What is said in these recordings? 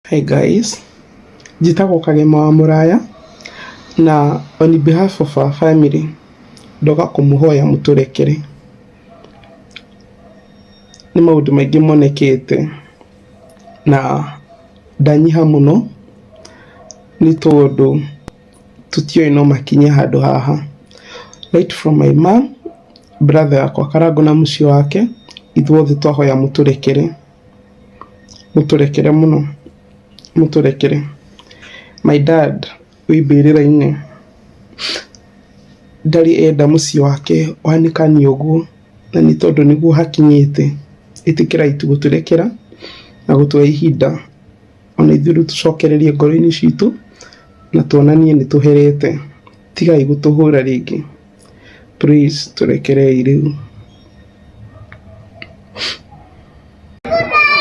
Hi guys, njĩtagwo Kagema wa Mũraya na on behalf of our family ndoka kũmũhoya mũtũrekere. Nĩ maũndũ maingĩ monekete na ndanyiha mũno nĩ tondũ tũtiũĩ no makinye handũ haha. Right from my mom, brother yakwa Karangũ na mũciĩ wake, ithuothe twahoya mũtũrekere. Mũtũrekere mũno, mũtũrekere. My dad wĩ mbĩrĩra-inĩ ndarĩ enda mũciĩ wake wanĩkanie ũguo na nĩ tondũ nĩguo hakinyĩte. Ĩtĩkĩrai tu gũtũrekera na gũtũhe ihinda ona ithuĩ rĩu tũcokererie ngoro-inĩ citũ na tuonanie nĩ tũherete. Tigai gũtũhũra rĩngĩ. Please tũrekerei rĩu.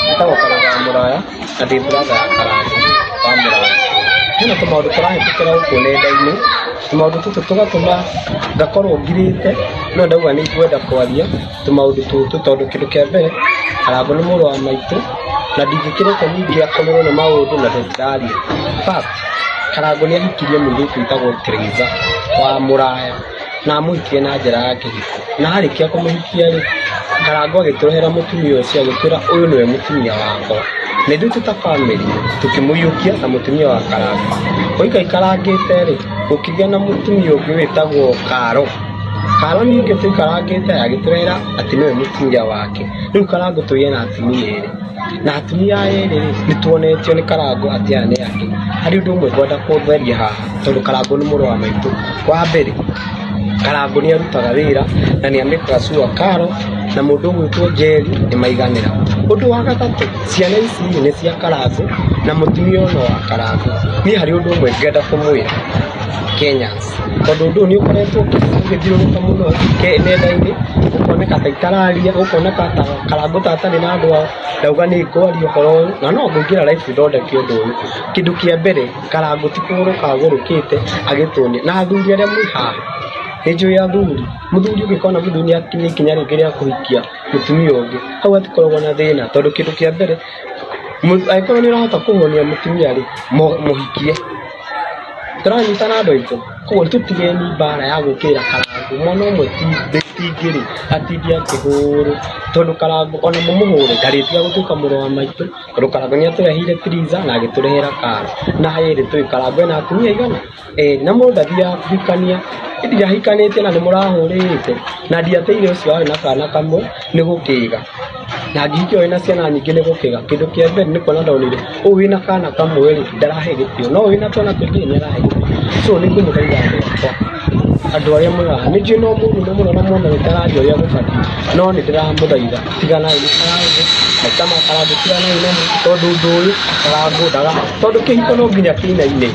Njĩtagwo Karũga wa Mũraya na ndĩ brother ya Karangũ wa Mũraya. Hena tũmaũndũ tũrahĩtũkĩra gũkũ nenda-inĩ, tũmaũndũ tũtũ tũgatũma ngakorwo ngirĩte, no ndauga nĩ ngwenda kwaria tũmaũndũ tũtũ tondũ kĩndũ kĩa mbere, Karangũ nĩ mũrũ wa maitũ na ndingĩkĩreka ningĩ akomerwo nĩ maũndũ na tũtiraria. First, Karangũ nĩ ahikirie mũirĩtu wĩtagwo Teresa wa Mũraya na amũhikirie na njĩra ya kĩhiko, na arĩkia kũmũhikia rĩ, Karangũ agĩtũrehera mũtumia ũcio agĩtwĩra ũyũ nĩwe mũtumia wakwa, na ithuĩ twĩ ta bamĩrĩ tũkĩmũiyũkia ta mũtumia wa Karangũ. Gũikaikarangĩte rĩ, gũkĩgĩa na mũtumia ũngĩ wĩtagwo Karo. Karo ningĩ tũikarangĩte agĩtũrehera atĩ nĩwe mũtumia wake. Rĩu Karangũ tũgĩe na atumia erĩ, na atumia aya erĩ rĩ, nĩ tuonetio nĩ Karangũ atĩ aya nĩ ake. Harĩ ũndũ ũmwe ngwenda kũtheria haha tondũ Karangũ nĩ mũrũ wa maitũ. Wa mbere, Karangũ nĩ arutaga wĩra na nĩ amĩkaga sure Karo na mũndũ ũgwĩtwo Njeri nĩ maiganĩra. Ũndũ wa gatatũ, ciana ici nĩ cia Karangũ na mũtumia ũyũ no wa Karangũ. Niĩ harĩ ũndũ ũmwe ngenda kũmwĩra Kenyans, tondũ ũndũ ũyũ nĩ ũkoretwo ũgĩthiũrũrũka mũno nenda-inĩ, gũkoneka ta itararia, gũkoneka ta Karangũ ta atarĩ na andũ ao, ndauga nĩ ngwaria ũhoro ũyũ na no ngũingĩra live thondeke ũndũ ũyũ. Kĩndũ kĩa mbere, Karangũ ti kũgũrũka agũrũkĩte agĩtuonia, na athuri arĩa mwĩ haha, nĩ njũĩ athuri, mũthuri ũngĩkona mũthuri nĩ akinyia ikinya rĩngĩ rĩa kũhikia mũtumia ũngĩ, hau hatikoragwo na thĩna tondũ kĩndũ kĩa mbere, angĩkorwo nĩ ũrahota kũhũnia mũtumia rĩ, mũhikie. Tũranyitana andũ aitũ? Koguo tũtigeni mbara ya gũkĩrĩra Karangũ, mwana ũmwe ti ngĩrĩ atinde akĩhũrwo, tondũ Karangũ ona mũmũhũre ndarĩtiga gũtuĩka mũrũ wa maitũ, tondũ Karangũ nĩ atũreheire Triza na agĩtũrehera Karo. Na erĩ tũĩ Karangũ ena atumia aigana? Erĩ. Na mũndũ ndathiaga kũhikania, niĩ ndiahikanĩtie na nĩ mũrahũrĩte, na ndiateire ũcio warĩ na kana kamwe nĩ gũkĩga, na ngĩhikia ũyũ wĩna ciana nyingĩ nĩ gũkĩga. Kĩndũ kĩa mbere nĩ kuona ndonire ũyũ wĩna kana kamwe rĩ, ndarahe gĩtĩo, no ũyũ wĩna twana tũingĩ nĩ arahe gĩtĩo. So nĩ ngũmũthaitha andũ akwa, andũ arĩa mwĩ haha, nĩ njũĩ no mũnune mũno na muone itararia ũrĩa gũbatiĩ, no nĩ ndĩramũthaitha tiganai na Karangũ, maita ma Karangũ tiganai namo, tondũ ũndũ ũyũ Karangũ ndaga, tondũ kĩhiko no nginya kĩinaine,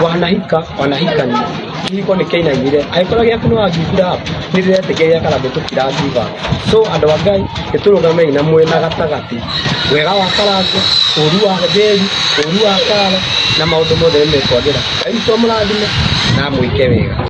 wanahika wanahikania, kĩhiko nĩ kĩainainire, angĩkorwo gĩaku nĩ wa give up, nĩ ndĩretĩkia gĩa Karangũ tũtira give up. So andũ a Ngai nĩ tũrũgamei na mwena gatagatĩ, wega wa Karangũ, ũru wa Njeri, ũru wa Karo, na maũndũ mothe nĩ mekwagĩra. Ngai witũ amũrathime na amwĩke wega.